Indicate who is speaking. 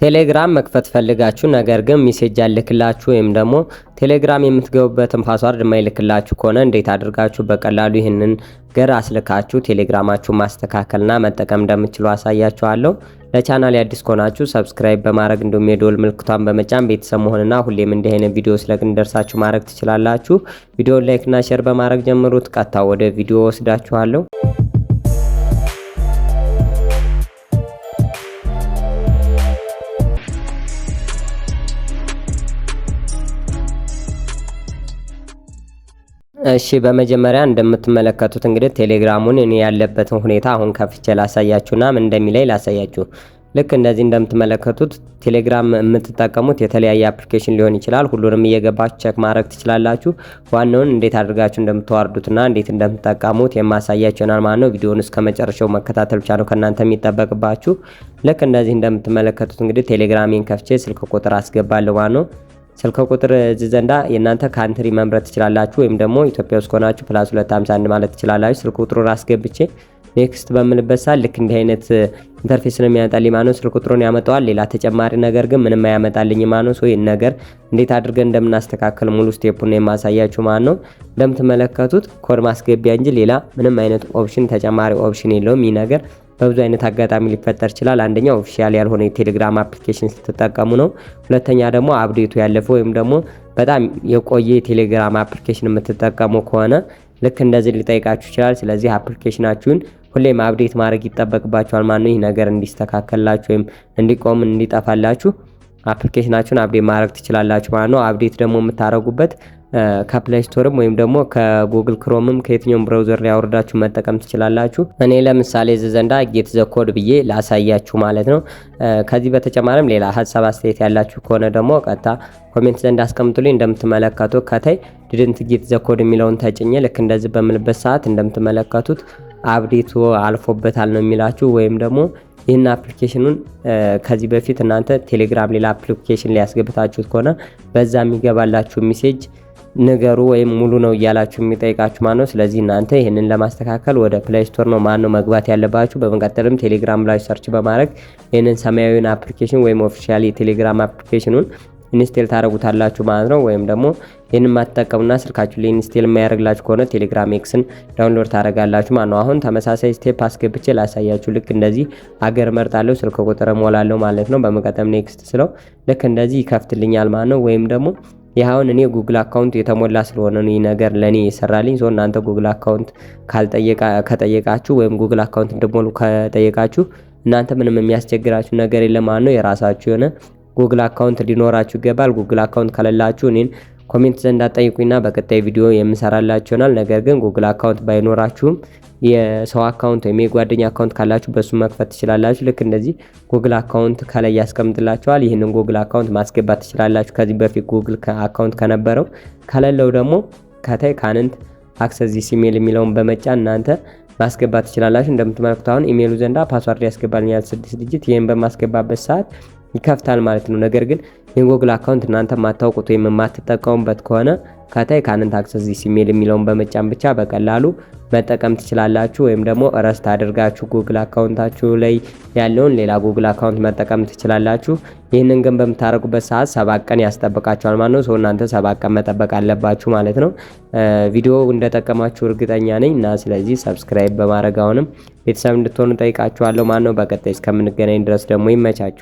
Speaker 1: ቴሌግራም መክፈት ፈልጋችሁ ነገር ግን message ያልክላችሁ ወይም ደግሞ ቴሌግራም የምትገቡበትን password የማይልክላችሁ ከሆነ እንዴት አድርጋችሁ በቀላሉ ይህንን ነገር አስልካችሁ ቴሌግራማችሁ ማስተካከልና መጠቀም እንደምትችሉ አሳያችኋለሁ። ለቻናል አዲስ ከሆናችሁ subscribe በማድረግ እንዲሁም የደወል ምልክቷን በመጫን ቤተሰብ መሆንና ሁሌም እንዲህ አይነት ቪዲዮ ስለቅ እንዲደርሳችሁ ማድረግ ትችላላችሁ። ቪዲዮውን like ና share በማድረግ ጀምሩት። ቀጥታ ወደ ቪዲዮ ወስዳችኋለሁ። እሺ፣ በመጀመሪያ እንደምትመለከቱት እንግዲህ ቴሌግራሙን እኔ ያለበትን ሁኔታ አሁን ከፍቼ ላሳያችሁና ምን እንደሚለኝ ላሳያችሁ። ልክ እንደዚህ እንደምትመለከቱት ቴሌግራም የምትጠቀሙት የተለያየ application ሊሆን ይችላል። ሁሉንም እየገባችሁ check ማድረግ ትችላላችሁ። ዋናውን እንዴት አድርጋችሁ እንደምታወርዱትና እንዴት እንደምትጠቀሙት የማሳያችሁ ይሆናል ማለት ነው። ቪዲዮውን እስከ መጨረሻው መከታተል ብቻ ነው ከእናንተ የሚጠበቅባችሁ። ልክ እንደዚህ እንደምትመለከቱት እንግዲህ ቴሌግራሜን ከፍቼ ስልክ ቁጥር አስገባለሁ ማለት ነው። ስልክ ቁጥር እዚህ ዘንዳ የእናንተ country መምረጥ ትችላላችሁ፣ ወይም ደግሞ ኢትዮጵያ ውስጥ ከሆናችሁ +251 ማለት ትችላላችሁ። ስልክ ቁጥሩን አስገብቼ next በምልበት ሰዓት ልክ እንዲህ አይነት interface ነው የሚያመጣልኝ ማለት ነው። ስልክ ቁጥሩን ያመጣዋል። ሌላ ተጨማሪ ነገር ግን ምንም አያመጣልኝ ማለት ነው። So ይህን ነገር እንዴት አድርገን እንደምናስተካከል ሙሉ step ኡን ነው የማሳያችሁ ማለት ነው። እንደምትመለከቱት ኮድ ማስገቢያ እንጂ ሌላ ምንም አይነት option ተጨማሪ option የለውም። ይህ ነገር በብዙ አይነት አጋጣሚ ሊፈጠር ይችላል። አንደኛው official ያልሆነ የቴሌግራም application ስትጠቀሙ ነው። ሁለተኛ ደግሞ update ኡ ያለፈ ወይም ደግሞ በጣም የቆየ የቴሌግራም application የምትጠቀሙ ከሆነ ልክ እንደዚህ ሊጠይቃችሁ ይችላል። ስለዚህ application ኣችሁን ሁሌም update ማድረግ ይጠበቅባችኋል ማለት ነው። ይህ ነገር እንዲስተካከልላችሁ ወይም እንዲቆም እንዲጠፋላችሁ application ኣችሁን update ማድረግ ትችላላችሁ ማለት ነው። Update ደግሞ የምታደርጉበት ከ Play Store ም ወይም ደግሞ ከ Google Chrome ም ከየትኛውም browser ላይ አውርዳችሁ መጠቀም ትችላላችሁ። እኔ ለምሳሌ እዚህ ዘንዳ get the code ብዬ ላሳያችሁ ማለት ነው። ከዚህ በተጨማሪም ሌላ ሀሳብ አስተያየት ያላችሁ ከሆነ ደግሞ ቀጥታ comment ዘንድ አስቀምጡልኝ። እንደምትመለከቱት ከታይ didn't get the code የሚለውን ተጭኜ ልክ እንደዚህ በምልበት ሰዓት እንደምትመለከቱት update ኡ አልፎበታል ነው የሚላችሁ፣ ወይም ደግሞ ይህን application ኑን ከዚህ በፊት እናንተ ቴሌግራም ሌላ application ላይ ያስገብታችሁት ከሆነ በዛ የሚገባላችሁ message ንገሩ ወይም ሙሉ ነው እያላችሁ የሚጠይቃችሁ ማለት ነው። ስለዚህ እናንተ ይህንን ለማስተካከል ወደ Play Store ነው ማን ነው መግባት ያለባችሁ። በመቀጠልም ቴሌግራም ላይ search በማድረግ ይህንን ሰማያዊውን application ወይም official የቴሌግራም application ኑን install ታደርጉታላችሁ ማለት ነው። ወይም ደግሞ ይህንን የማትጠቀሙና ስልካችሁ ላይ install የማያደርግላችሁ ከሆነ ቴሌግራም X ን download ታደርጋላችሁ ማለት ነው። አሁን ተመሳሳይ step አስገብቼ ላሳያችሁ። ልክ እንደዚህ አገር መርጣለሁ፣ ስልክ ቁጥር እሞላለሁ ማለት ነው። በመቀጠል next ስለው ልክ እንደዚህ ይከፍትልኛል ማለት ነው። ወይም ደግሞ ይህ አሁን እኔ Google account የተሞላ ስለሆነ ነው ይህ ነገር ለኔ የሰራልኝ። So እናንተ Google account ከጠየቃችሁ ወይም Google account እንድሞሉ ከጠየቃችሁ እናንተ ምንም የሚያስቸግራችሁ ነገር የለም ማለት ነው። የራሳችሁ የሆነ Google account ሊኖራችሁ ይገባል። Google account ከሌላችሁ እኔን comment ዘንድ አጠይቁኝና በቀጣይ ቪዲዮ የምሰራላችሁ ይሆናል። ነገር ግን Google account ባይኖራችሁም የሰው account ወይም የጓደኛ account ካላችሁ በሱ መክፈት ትችላላችሁ። ልክ እንደዚህ Google account ከላይ ያስቀምጥላችኋል። ይህንን Google account ማስገባት ትችላላችሁ። ከዚህ በፊት Google account ከነበረው፣ ከሌለው ደግሞ ከታይ ካንንት አክሰስ ዚስ ኢሜል የሚለውን በመጫን እናንተ ማስገባት ትችላላችሁ። እንደምትመለከቱ አሁን ኢሜሉ ዘንዳ password ያስገባልኛል 6 digit። ይህን በማስገባበት ሰዓት ይከፍታል ማለት ነው። ነገር ግን የ Google account እናንተ የማታውቁት ወይም የማትጠቀሙበት ከሆነ ከታይ ካንንት አክሰስ ዚስ ኢሜል የሚለውን በመጫን ብቻ በቀላሉ መጠቀም ትችላላችሁ። ወይም ደግሞ ረስት አድርጋችሁ Google account ኣችሁ ላይ ያለውን ሌላ Google account መጠቀም ትችላላችሁ። ይህንን ግን በምታደርጉበት ሰዓት 7 ቀን ያስጠብቃችኋል ማለት ነው። So እናንተ 7 ቀን መጠበቅ አለባችሁ ማለት ነው። ቪዲዮ እንደጠቀማችሁ እርግጠኛ ነኝ እና ስለዚህ subscribe በማድረግ አሁንም ቤተሰብ እንድትሆኑ ጠይቃችኋለሁ ማለት ነው። በቀጣይ እስከምንገናኝ ድረስ ደግሞ ይመቻችሁ።